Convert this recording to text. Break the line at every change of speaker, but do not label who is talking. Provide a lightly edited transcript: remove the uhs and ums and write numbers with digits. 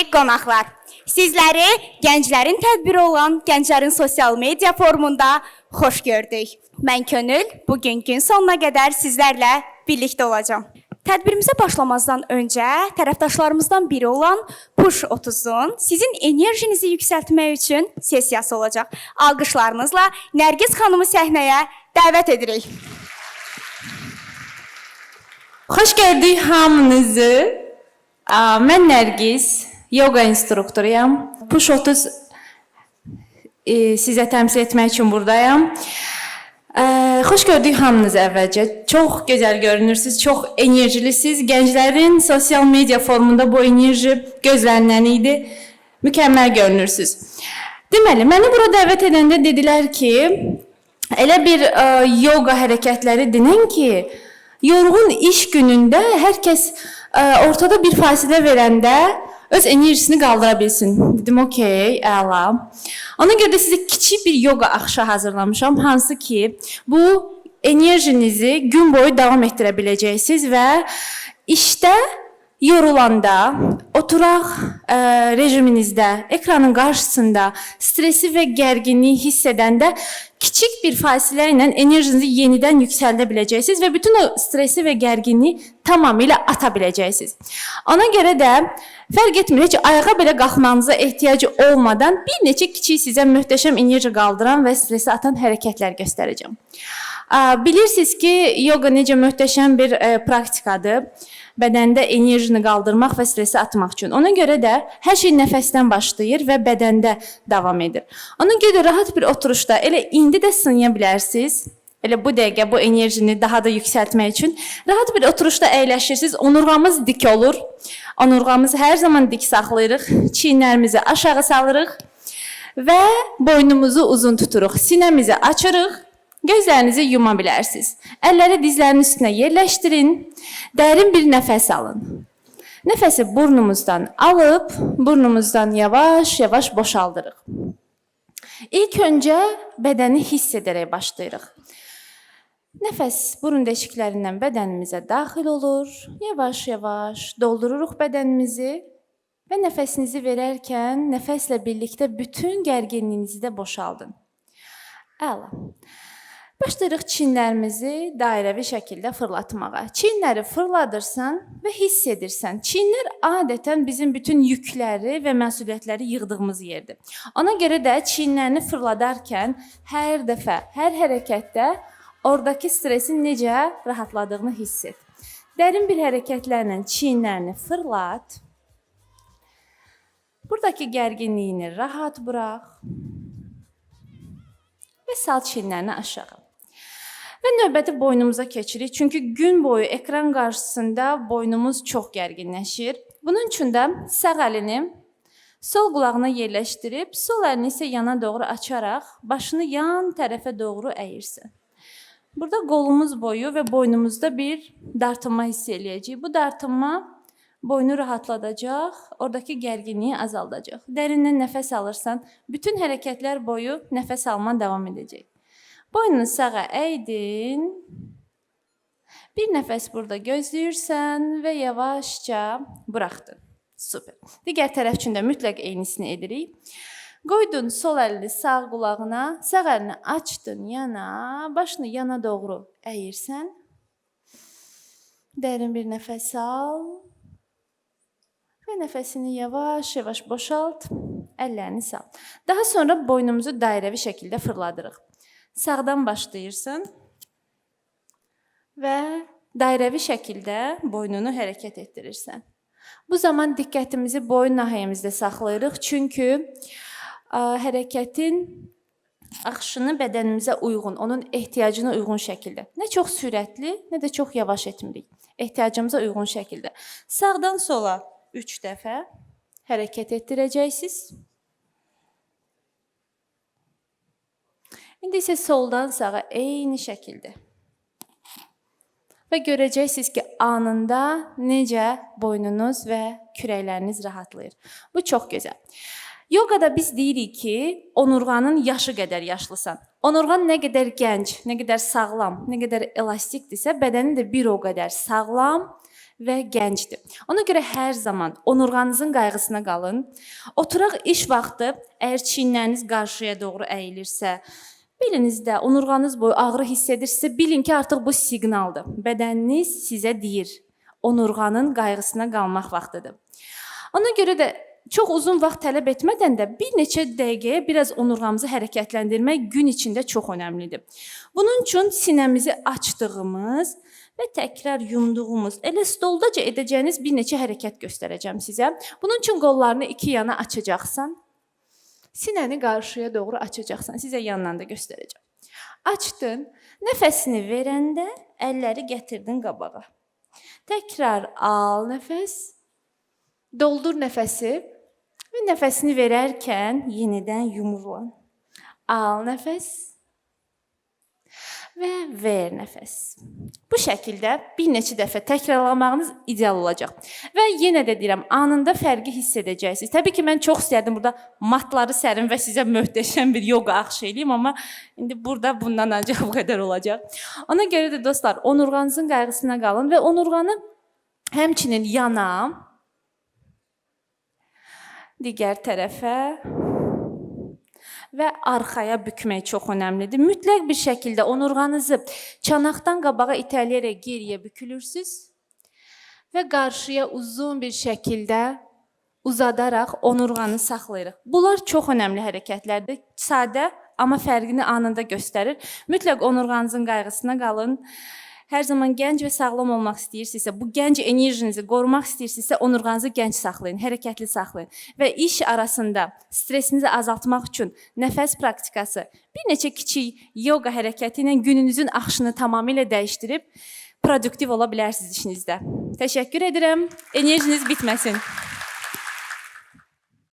Hörmətli qonaqlar, sizləri gənclərin tədbiri olan Gənclərin Sosial Media Forumunda xoş gördük. Mən Könül, bu gün gün sonuna qədər sizlərlə birlikdə olacağam. Tədbirimizə başlamazdan öncə tərəfdaşlarımızdan biri olan Push 30-un sizin enerjinizi yüksəltmək üçün sessiyası olacaq. Alqışlarınızla Nərgiz xanımı səhnəyə dəvət edirik.
Xoş gördük hamınızı. Mən Nərgiz, yoga instruktoruyam. Push 30 sizə təmsil etmək üçün buradayam. Xoş gördük hamınızı əvvəlcə. Çox gözəl görünürsüz, çox enerjilisiniz. Gənclərin sosial media forumunda bu enerji gözlənilən idi. Mükəmməl görünürsüz. Deməli, məni bura dəvət edəndə dedilər ki, elə bir yoga hərəkətləri denən ki, yorğun iş günündə hər kəs ortada bir fasilə verəndə öz enerjisini qaldıra bilsin. Dedim, okey, əla. Ona görə də sizə kiçik bir yoga axışı hazırlamışam, hansı ki, bu enerjinizi gün boyu davam etdirə biləcəksiniz və işdə yorulanda, oturaq rejiminizdə, ekranın qarşısında stresi və gərginliyi hiss edəndə kiçik bir fasilə ilə enerjinizi yenidən yüksəldə biləcəksiniz və bütün o stresi və gərginliyi tamamilə ata biləcəksiniz. Ona görə də fərq etmir, heç ayağa belə qalxmağınıza ehtiyacı olmadan bir neçə kiçik sizə möhtəşəm enerji qaldıran və stresi atan hərəkətlər göstərəcəm. Bilirsiniz ki, yoga necə möhtəşəm bir praktikadır. Bədəndə enerjini qaldırmaq və stresi atmaq üçün. Ona görə də hər şey nəfəsdən başlayır və bədəndə davam edir. Ona görə də rahat bir oturuşda elə indi də sınaya bilərsiniz. Elə bu dəqiqə bu enerjini daha da yüksəltmək üçün rahat bir oturuşda əyləşirsiniz. Onurğamız dik olur. Onurğamızı hər zaman dik saxlayırıq. Çiyinlərimizi aşağı salırıq və boynumuzu uzun tuturuq. Sinəmizi açırıq. Gözlərinizi yuma bilərsiniz. Əlləri dizlərin üstünə yerləşdirin. Dərin bir nəfəs alın. Nəfəsi burnumuzdan alıb, burnumuzdan yavaş-yavaş boşaldırıq. İlk öncə bədəni hiss edərək başlayırıq. Nəfəs burun deşiklərindən bədənimizə daxil olur. Yavaş-yavaş doldururuq bədənimizi və nəfəsinizi verərkən nəfəslə birlikdə bütün gərginliyinizi də boşaldın. Əla. Başlayırıq çiyinlərimizi dairəvi şəkildə fırlatmağa. Çiyinləri fırladırsan və hiss edirsən. Çiyinlər adətən bizim bütün yükləri və məsuliyyətləri yığdığımız yerdir. Ona görə də çiyinlərini fırladarkən hər dəfə, hər hərəkətdə oradakı stresin necə rahatladığını hiss et. Dərin bir hərəkətlərlə çiyinlərini fırlat. Buradakı gərginliyini rahat bıraq və sal çiyinlərini aşağı. Və növbəti boynumuza keçirik. Çünki gün boyu ekran qarşısında boynumuz çox gərginləşir. Bunun üçün də sağ əlini sol qulağına yerləşdirib, sol əlini isə yana doğru açaraq başını yan tərəfə doğru əyirsən. Burada qolumuz boyu və boynumuzda bir dartınma hiss eləyəcəyik. Bu dartınma boynu rahatladacaq, oradakı gərginliyi azaldacaq. Dərindən nəfəs alırsan, bütün hərəkətlər boyu nəfəs alman davam edəcək. Boynunu sağa əydin. Bir nəfəs burada gözləyirsən və yavaşca buraxdın. Super. Digər tərəf üçün də mütləq eynisini edirik. Qoydun sol əlini sağ qulağına, sağ əlini açdın yana, başını yana doğru əyirsən. Dərin bir nəfəs al. Və nəfəsini yavaş-yavaş boşalt, əllərini sal. Daha sonra boynumuzu dairəvi şəkildə fırladırıq. Sağdan başlayırsan və dairəvi şəkildə boynunu hərəkət etdirirsən. Bu zaman diqqətimizi boyun nahiyəmizdə saxlayırıq. Çünki hərəkətin axışını bədənimizə uyğun, onun ehtiyacına uyğun şəkildə. Nə çox sürətli, nə də çox yavaş etmirik. Ehtiyacımıza uyğun şəkildə. Sağdan sola 3 dəfə hərəkət etdirəcəksiniz. İndi isə soldan sağa eyni şəkildə. Və görəcəksiniz ki, anında necə boynunuz və kürəkləriniz rahatlayır. Bu çox gözəl. Yoqada biz deyirik ki, onurğanın yaşı qədər yaşlısan. Onurğan nə qədər gənc, nə qədər sağlam, nə qədər elastikdirsə, bədəni də bir o qədər sağlam və gəncdir. Ona görə hər zaman onurğanızın qayğısına qalın. Oturaq iş vaxtı əgər çiyinləriniz qarşıya doğru əyilirsə, belinizdə, onurğanız boyu ağrı hiss edirsinizsə, bilin ki, artıq bu siqnaldır. Bədəniniz sizə deyir, onurğanın qayğısına qalmaq vaxtıdır. Ona görə də çox uzun vaxt tələb etmədən də bir neçə dəqiqəyə biraz onurğamızı hərəkətləndirmək gün içində çox önəmlidir. Bunun üçün sinəmizi açdığımız və təkrar yumduğumuz, elə stoldaca edəcəyiniz bir neçə hərəkət göstərəcəm sizə. Bunun üçün qollarını iki yana açacaqsan. Sinəni qarşıya doğru açacaqsan. Sizə yandan da göstərəcəm. Açdın. Nəfəsini verəndə əlləri gətirdin qabağa. Təkrar al nəfəs. Doldur nəfəsi və nəfəsini verərkən yenidən yumurlan. Al nəfəs və ver nəfəs. Bu şəkildə bir neçə dəfə təkrarlamağınız ideal olacaq. Və yenə də deyirəm, anında fərqi hiss edəcəksiniz. Təbii ki, mən çox istərdim burada matları sərim və sizə möhtəşəm bir yoqa axışı eləyim, amma indi burada bundan ancaq bu qədər olacaq. Ona görə də dostlar, onurğanızın qayğısına qalın və onurğanı həmçinin yana, digər tərəfə və arxaya bükmək çox önəmlidir. Mütləq bir şəkildə onurğanızı çanaqdan qabağa itələyərək geriyə bükülürsüz və qarşıya uzun bir şəkildə uzadaraq onurğanı saxlayırıq. Bunlar çox önəmli hərəkətlərdir. Sadə, amma fərqini anında göstərir. Mütləq onurğanızın qayğısına qalın. Hər zaman gənc və sağlam olmaq istəyirsinizsə, bu gənc enerjinizi qorumaq istəyirsinizsə, onurğanızı gənc saxlayın, hərəkətli saxlayın və iş arasında stresinizi azaltmaq üçün nəfəs praktikası, bir neçə kiçik yoqa hərəkəti ilə gününüzün axışını tamamilə dəyişdirib produktiv ola bilərsiniz işinizdə. Təşəkkür edirəm. Enerjiniz bitməsin.